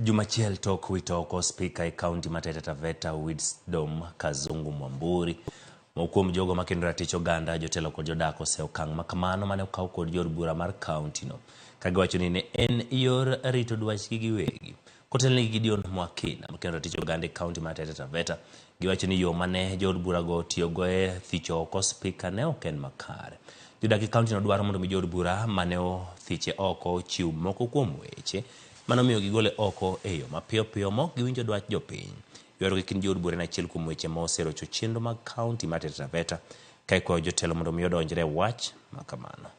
Juma achiel tok wito oko spika e kaunti ma Taita Taveta Wisdom Kazungu Mwamburi. Moko kuom jogo makendo ratich oganda, jotelo kod jodak ose okang' ma kamano mane okaw kod jood bura mar kaunti no. Ka giwacho ni ne en yor rito dwachgi giwegi. Kotelnegi gi Gideon Mwakina makendo ratich oganda e kaunti mar Taita Taveta, giwacho ni yo mane jood burago otiyogo e thicho oko spika ne ok en makare. Jodak e kaunti no dwaro mondo mi jood bura mane othiche oko ochiw moko kuom weche mane omiyo gigole oko e yo mapiyo piyo ma ok giwinjo dwach jopiny. Ywaruok e kind jood bura en achiel kuom weche ma oserocho chenro mag kaunti mar Taita Taveta ka ikwayo jotelo mondo mi odonjre e wach ma kamano.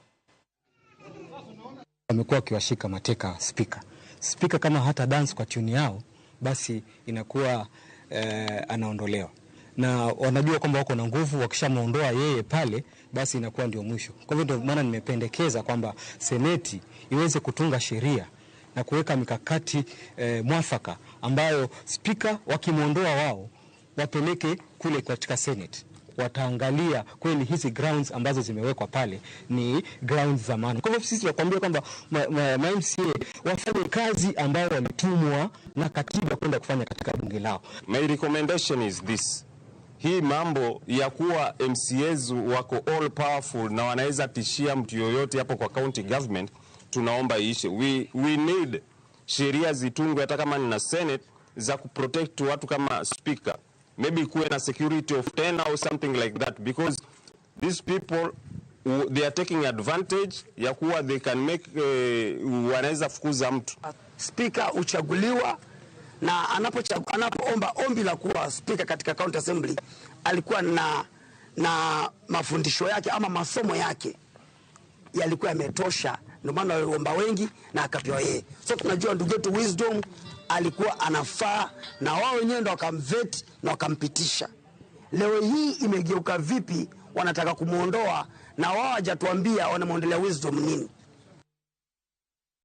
Wamekuwa wakiwashika mateka spika. Spika kama hata dance kwa tune yao, basi inakuwa anaondolewa na wanajua kwamba wako na nguvu, wakishamwondoa yeye pale basi inakuwa ndio mwisho. Kwa hivyo ndio maana nimependekeza kwamba seneti iweze kutunga sheria na kuweka mikakati mwafaka ambayo spika wakimwondoa wao wapeleke kule katika senate, wataangalia kweli hizi grounds ambazo zimewekwa pale ni grounds za maana. Kwa hivyo sisi tunakwambia kwamba ma MCA wafanye kazi ambayo wametumwa na katiba kwenda kufanya katika bunge lao. My recommendation is this. Hii mambo ya kuwa MCAs wako all powerful na wanaweza tishia mtu yoyote hapo kwa county government, tunaomba iishe. We need sheria zitungwe hata kama ni na Senate za kuprotect watu kama speaker. Maybe kuwe na security of 10 or something like that, because these people they are taking advantage ya kuwa they can make, wanaweza fukuza mtu. Speaker huchaguliwa na anapoomba ombi la kuwa speaker katika county assembly alikuwa na mafundisho yake ama masomo yake yalikuwa yametosha, ndio maana waliomba wengi na akapewa yeye. So tunajua ndugu yetu Wisdom alikuwa anafaa na wao wenyewe ndio wakamvet na wakampitisha. Leo hii imegeuka vipi? Wanataka kumuondoa na wao hawajatuambia wanamuondelea Wisdom nini.